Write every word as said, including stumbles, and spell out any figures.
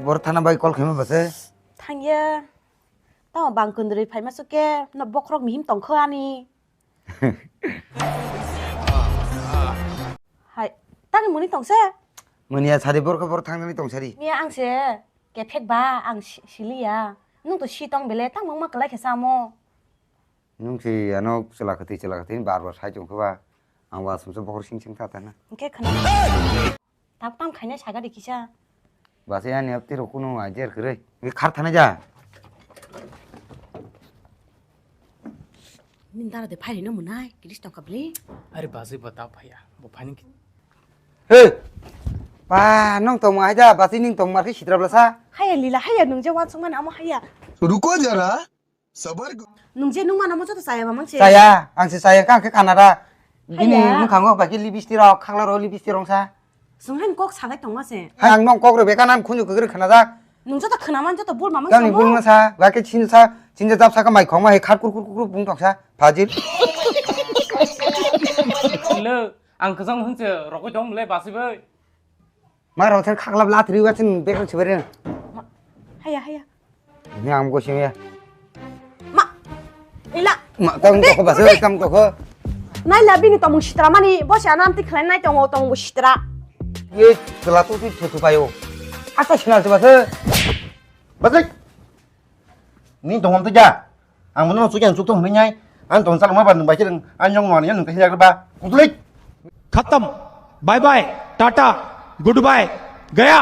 Bor thana bai call khaima base. Thangya. Tamo bang kundri phaima suke no bokhorok mihim tongkho ani. Hai, tani muni tongse? Muni ya sari bor khe bor thangni tongsari. Miya ang se kephek ba ang si-, siliya. Nung to si tong bele tang mangma kelai khe samo. Nung si ano chela khati chela khati bar bar sai tong khe ba. Ang wa sumse bokhor sing sing ta ta na. Hingke khana. Tap tam khaina saga de kisa. Basi ani apti ro kuno ajer kere. Nge khar thana ja. Nin dara de phai no munai, kiris tong kabli. Are basi bata phaya, bo phani ki. He. Pa nong tong ma ja, basi ning tong mar ki sitra blasa. Haya lila, haya nung je wan song man amo haya. Ruko jara. Sabar ko. Nung je nung mano mo joto chaya ba mang se. Chaya, ang se chaya kang khe kanara. Bini Haya. Mukhango ba ki libisti rok, khakla rok libisti rong sa. Sung hen kok sagai tong ma se. Hai ang nong kok rok beka nan khunju kagri khana jak. Nung joto khana man joto bul mamang Kang ni samo. Bul ma sa, ba ke chin sa, chin jap sa ka mai khong ma he khar kur kur kur kur bung tong sa. Phajil. Le, ang kajang hun se rokoi dong le basi bai. Ma rong sen khaklap la thri wa sen bek rong chibare. Ma, haya, haya. Ni am go simiya. Ma, ila. Ma, tam to ko bas, tam to ko. Nai la bini tomung sitra mani, bo sa nam ti khlai nai tongo, tongo sitra. Ye kla tu ti thu thu payo. Asa sinal se bas. Bas. Ni tongam to ja. Ang mono chukyan chuk tong hwnwi nai. Ang tong chalo ma ba nung bai khe ang nyong mani nung khe ba. Kutulik. खत्म। Bye bye. Tata. Goodbye. गया।